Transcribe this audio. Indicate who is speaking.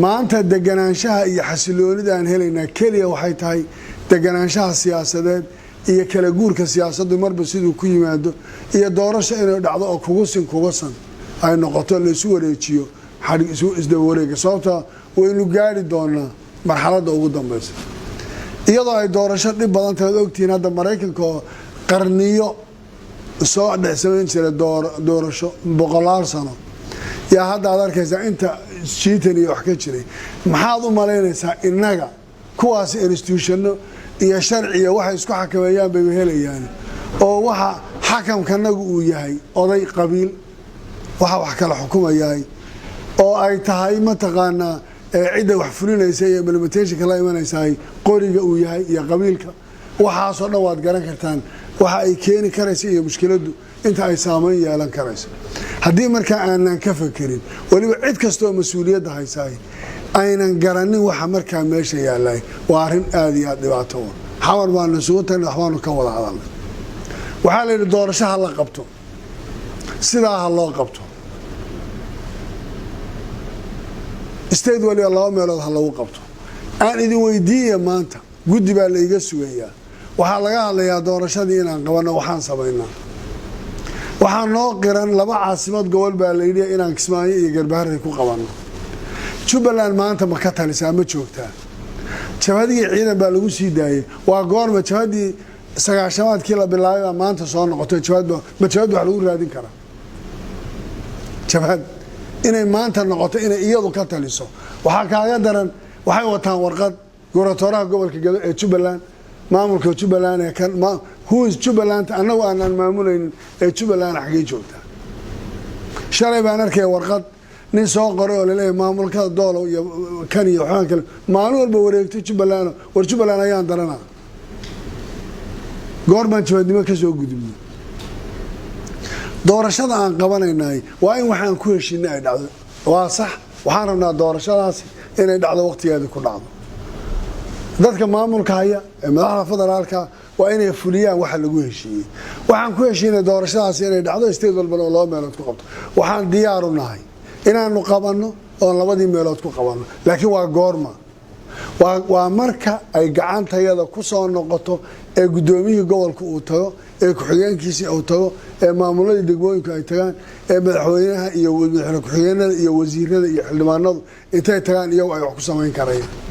Speaker 1: Maanta deganaanshaha iyo xasiloonida aan helaynaa keliya waxay tahay deganaanshaha siyaasadeed iyo kala guurka siyaasaddu marba siduu ku yimaado, iyo doorasho inay dhacdo oo kugusin kugasan ay noqoto, laysu wareejiyo isdaba wareega. Sababta waynu gaari doonaa marxaladda ugu dambeysa iyadoo ay doorasho dhib badan tahay. Ad ogtihiin hadda Maraykanka oo qarniyo soo dhex samayn jiray doorasho, boqolaal sano, yaa hadda aad arkaysaa inta jiitan iyo wax ka jiray. Maxaad u malaynaysaa innaga? Kuwaasi institutionno iyo sharciya waxay isku xakameeyaan bayba helayaan, oo waxa xakamkanagu uu yahay oday qabiil, waxa wax kala xukumayahay oo ay tahay mataqaanaa cidda wax fulinaysa iyo implementationka la imanaysahay qoriga uu yahay iyo qabiilka. Waxaasoo dhan waad garan kartaan waxa ay keeni karaysa iyo mushkiladdu inta ay saameyn yeelan karayso haddii markaa aanan ka fakerin, weliba cid kastaoo mas-uuliyadda haysaay aynan garanin waxa markaa meesha yaallay. Waa arrin aada iyo aad dhibaato u. Xamar baanu isugu tagnay, waxbaanu ka wada hadalnay. Waxaa la yidhi doorasho ha la qabto, sidaa ha loo qabto, state waliba laba meelood ha lagu qabto. Aan idin weydiiya, maanta guddi baa la iga sugayaa. Waxaa laga hadlayaa doorashadii inaan qabanno. Waxaan samaynaa, waxaa noo qiran laba caasimad gobol baa la yidhi inaan Kismaayo iyo Garbaharey ku qabanno. Jubbaland maanta ma ka talisaa? Ma joogtaa? Jabhadii ciidan baa lagu sii daayey. Waa goorma jabhadii 90-aadkii la bilaabay baa maanta soo noqotay? Jabhad ma jabhad wax lagu raadin karaa? Jabhad inay maanta noqoto inay iyadu ka taliso, waxaa kaaga daran waxay wataan warqad gubernatooraha gobolka Gado ee Jubbaland, maamulka Jubbaland ee kan who is Jubbaland annagu aanaan maamulaynin ee Jubbaland xaggey joogtaa? Shalay baan arkaya warqad nin soo qoray oo laleeyahay maamulkada Doolow iyo kan iyo waxbaan kale maalin walba wareegto Jubbaland. War Jubbaland ayaan daranaa, goor baan jabadnimo ka soo gudubnay? Doorashada aan qabanaynay waa in waxaan ku heshinay ay dhacdo. Waa sax, waxaan rabnaa doorashadaasi inay dhacdo, waqtigeeda ku dhacdo. Dadka maamulka haya ee madaxda federaalka waa inay fuliyaan waxa lagu heshiiyey. Waxaan ku heshiinay doorashadaasi inay dhacdo, state walbana oo laba meelood ku qabto. Waxaan diyaaru nahay inaanu qabanno oon labadii meelood ku qabanno, laakiin waa goorma? Waa marka ay gacantayada ku soo noqoto ee guddoomiyihii gobolka uu tago, ee ku-xigeenkiisii uu tago, ee maamuladii degmooyinku ay tagaan, ee madaxweynaha iyo madaxweyne ku-xigeenada iyo wasiirada iyo xildhibaanadu intay tagaan iyagu ay wax ku samayn karayaan.